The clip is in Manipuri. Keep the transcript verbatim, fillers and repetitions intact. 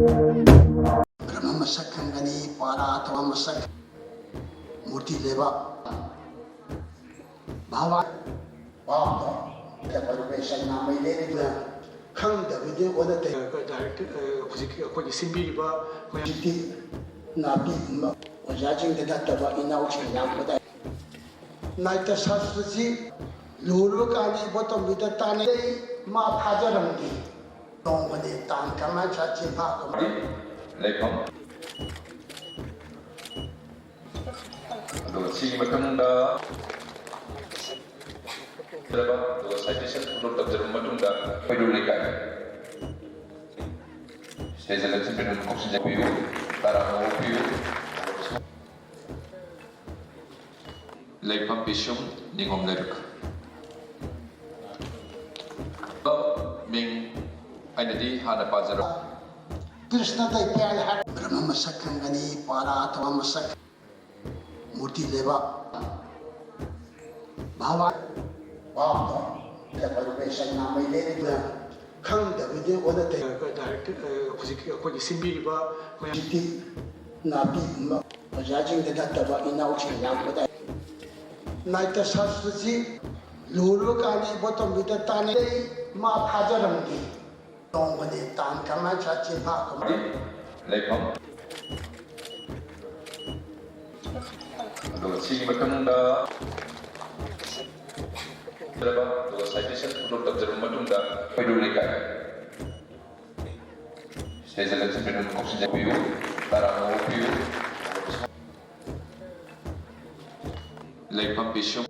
ꯕ꯭ꯔꯍ꯭ꯃ ꯃꯁꯛ ꯈꯪꯒꯅꯤ, ꯄꯥꯔꯥ ꯊꯋꯥ ꯃꯁꯛ, ꯃꯨꯔꯇꯤ ꯂꯩꯕ, ꯚꯥꯕ, ꯚꯥꯕꯇꯣ ꯀꯩꯗꯧꯔꯤꯕ ꯏꯁꯩ ꯅꯣꯡꯃꯩ ꯂꯩꯔꯤꯕ ꯈꯪꯗꯕꯤꯗ ꯑꯣꯟꯅ ꯇꯩ-, ꯗꯥꯏꯔꯦꯛꯇꯔ, ꯑ, ꯍꯧꯖꯤꯛꯀꯤ ꯑꯩꯈꯣꯏꯒꯤ ꯁꯤꯟꯕꯤꯔꯤꯕ ꯃꯌꯥꯝ ꯍꯧꯖꯤꯛꯇꯤ ꯅꯥꯄꯤꯒꯨꯝꯕ ꯑꯣꯖꯥꯁꯤꯡꯗ ꯅꯠꯇꯕ ꯏꯅꯥꯎꯁꯤꯡ ꯌꯥꯎꯕꯗ ꯅꯥꯏꯇ ꯁꯥꯁꯇ꯭ꯔꯁꯤ ꯂꯨꯔꯕ ꯀꯥꯟꯗ ꯏꯕꯣꯇꯣꯝꯕꯤꯗ ꯇꯥꯟꯅꯩ, ꯃꯥ ꯊꯥꯖꯔꯝꯗꯦ꯫ ꯅꯣꯡꯃꯗꯤ ꯇꯥꯡ ꯀꯃꯥꯏ ꯁꯥ ꯆꯤꯟꯐꯥ ꯀꯃꯥꯏ ꯂꯩꯐꯝ꯫ ꯑꯗꯨꯒ ꯁꯤꯒꯤ ꯃꯊꯪꯗ ꯑꯗꯨꯒ citation upload ꯇꯧꯖꯔꯕ ꯃꯇꯨꯡꯗ ꯈꯣꯏꯔꯨ ꯂꯩꯀꯥꯏ stage election ꯀꯧꯁꯤꯟꯖꯕꯤꯌꯨ, ꯇꯔꯥꯃꯉꯥ ꯑꯣꯛꯄꯤꯌꯨ꯫ ꯂꯩꯐꯝ ꯄꯤꯁꯨꯝ ꯅꯤꯉꯣꯝ ꯂꯩꯔꯛ꯫ ꯃꯤꯡ ꯑꯩꯅꯗꯤ ꯍꯥꯟꯅ ꯄꯥꯖꯔꯛ꯫ ꯀ꯭ꯔꯤꯁꯅ ꯇꯩꯄꯦꯜ ꯍꯥꯏ꯫ ꯕ꯭ꯔꯍ꯭ꯃ ꯃꯁꯛ ꯈꯪꯒꯅꯤ, ꯄꯥꯔꯥ ꯊꯋꯥ ꯃꯁꯛ, ꯃꯨꯔꯇꯤ ꯂꯩꯕ, ꯚꯥꯕ, ꯚꯥꯕꯇꯣ ꯀꯩꯗꯧꯔꯤꯕ ꯏꯁꯩ ꯅꯣꯡꯃꯩ ꯂꯩꯔꯤꯕ ꯈꯪꯗꯕꯤꯗ ꯑꯣꯟꯅ ꯇꯩ-, ꯗꯥꯏꯔꯦꯛꯇꯔ, ꯑ, ꯍꯧꯖꯤꯛꯀꯤ ꯑꯩꯈꯣꯏꯒꯤ ꯁꯤꯟꯕꯤꯔꯤꯕ ꯃꯌꯥꯝ ꯍꯧꯖꯤꯛꯇꯤ ꯅꯥꯄꯤꯒꯨꯝꯕ ꯑꯣꯖꯥꯁꯤꯡꯗ ꯅꯠꯇꯕ ꯏꯅꯥꯎꯁꯤꯡ ꯌꯥꯎꯕꯗ ꯅꯥꯏꯇ ꯁꯥꯁꯇ꯭ꯔꯁꯤ ꯂꯨꯔꯕ ꯀꯥꯟꯗ ꯏꯕꯣꯇꯣꯝꯕꯤꯗ ꯇꯥꯟꯅꯩ, ꯃꯥ ꯊꯥꯖꯔꯝꯗꯦ꯫ ꯅꯣꯡꯃꯗꯤ ꯇꯥꯡ ꯀꯃꯥꯏ ꯁꯥ ꯆꯤꯟꯐꯥ ꯀꯃꯥꯏ ꯂꯩꯐꯝ꯫ ꯑꯗꯨꯒ ꯁꯤꯒꯤ ꯃꯊꯪꯗ ꯑꯗꯨꯒ citation upload ꯇꯧꯖꯔꯕ ꯃꯇꯨꯡꯗ ꯈꯣꯏꯔꯨ ꯂꯩꯀꯥꯏ stage election ꯀꯧꯁꯤꯟꯖꯕꯤꯌꯨ, ꯇꯔꯥꯃꯉꯥ ꯑꯣꯛꯄꯤꯌꯨ꯫ ꯂꯩꯐꯝ ꯄꯤꯁꯨꯝ